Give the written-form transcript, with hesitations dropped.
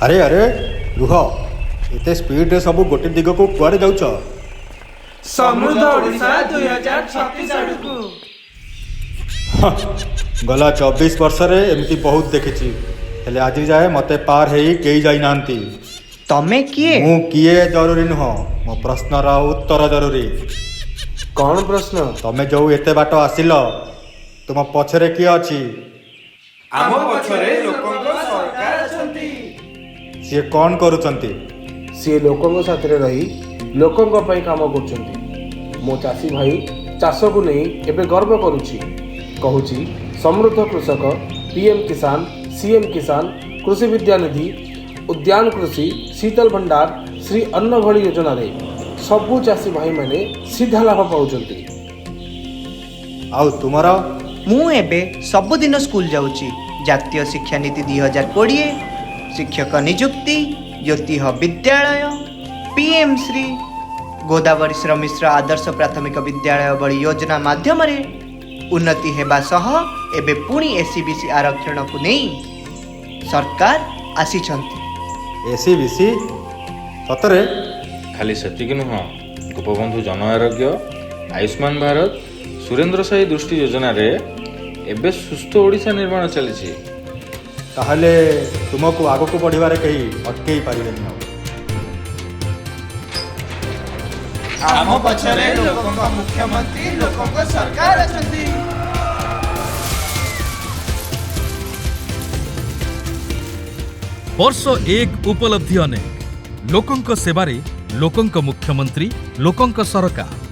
ଆରେ ଆରେ, ରୁହ! ଏତେ ସ୍ପିଡରେ ସବୁ ଗୋଟେ ଦିଗକୁ କୁଆଡ଼େ ଯାଉଛ? ସମୃଦ୍ଧ ଓଡ଼ିଶା 2036 ଆଡ଼କୁ। ଗଲା 24 ବର୍ଷରେ ଏମିତି ବହୁତ ଦେଖିଛି, ହେଲେ ଆଜି ଯାଏ ମୋତେ ପାର ହେଇ କେହି ଯାଇନାହାନ୍ତି। ତମେ କିଏ? ମୁଁ କିଏ ଜରୁରୀ ନୁହଁ, ମୋ ପ୍ରଶ୍ନର ଉତ୍ତର ଜରୁରୀ। କ'ଣ ପ୍ରଶ୍ନ? ତମେ ଯୋଉ ଏତେ ବାଟ ଆସିଲ, ତୁମ ପଛରେ କିଏ ଅଛି? ଆମ ପଛରେ ଲୋକଙ୍କ ସରକାର ଅଛନ୍ତି। ସିଏ କ'ଣ କରୁଛନ୍ତି? ସିଏ ଲୋକଙ୍କ ସାଥିରେ ରହି ଲୋକଙ୍କ ପାଇଁ କାମ କରୁଛନ୍ତି। ମୋ ଚାଷୀ ଭାଇ ଚାଷକୁ ନେଇ ଏବେ ଗର୍ବ କରୁଛି। କହୁଛି, ସମୃଦ୍ଧ କୃଷକ, ପିଏମ୍ କିଷାନ, ସିଏମ୍ କିଷାନ, କୃଷି ବିଦ୍ୟାନିଧି, ଉଦ୍ୟାନ କୃଷି, ଶୀତଳ ଭଣ୍ଡାର, ଶ୍ରୀ ଅନ୍ନ ଭଳି ଯୋଜନାରେ ସବୁ ଚାଷୀ ଭାଇମାନେ ସିଧା ଲାଭ ପାଉଛନ୍ତି। ଆଉ ତୁମର? ମୁଁ ଏବେ ସବୁଦିନ ସ୍କୁଲ ଯାଉଛି। ଜାତୀୟ ଶିକ୍ଷାନୀତି 2020, ଶିକ୍ଷକ ନିଯୁକ୍ତି, ଜ୍ୟୋତିଃ ବିଦ୍ୟାଳୟ, ପିଏମ୍ ଶ୍ରୀ, ଗୋଦାବରୀଶ ମିଶ୍ର ଆଦର୍ଶ ପ୍ରାଥମିକ ବିଦ୍ୟାଳୟ ଭଳି ଯୋଜନା ମାଧ୍ୟମରେ ଉନ୍ନତି ହେବା ସହ ଏବେ ପୁଣି ଏସ୍ଇବିସି ଆରକ୍ଷଣକୁ ନେଇ ସରକାର ଆସିଛନ୍ତି। ଏସ୍ଇବିସି? ସତରେ? ଖାଲି ସେତିକି ନୁହଁ, ଗୋପବନ୍ଧୁ ଜନ ଆରୋଗ୍ୟ, ଆୟୁଷ୍ମାନ ଭାରତ, ସୁରେନ୍ଦ୍ର ସାଇ ଦୃଷ୍ଟି ଯୋଜନାରେ ଏବେ ସୁସ୍ଥ ଓଡ଼ିଶା ନିର୍ମାଣ ଚାଲିଛି। ତାହେଲେ ତୁମକୁ ଆଗକୁ ବଢ଼ିବାରେ କେହି ଅଟକେଇ ପାରିବେନି ଆଉ। ଆମ ପଛରେ ଲୋକଙ୍କ ମୁଖ୍ୟମନ୍ତ୍ରୀ, ଲୋକଙ୍କ ସରକାର ଅଛନ୍ତି। ବର୍ଷ ଏକ, ଉପଲବ୍ଧି ଅନେକ। ଲୋକଙ୍କ ସେବାରେ ଲୋକଙ୍କ ମୁଖ୍ୟମନ୍ତ୍ରୀ, ଲୋକଙ୍କ ସରକାର।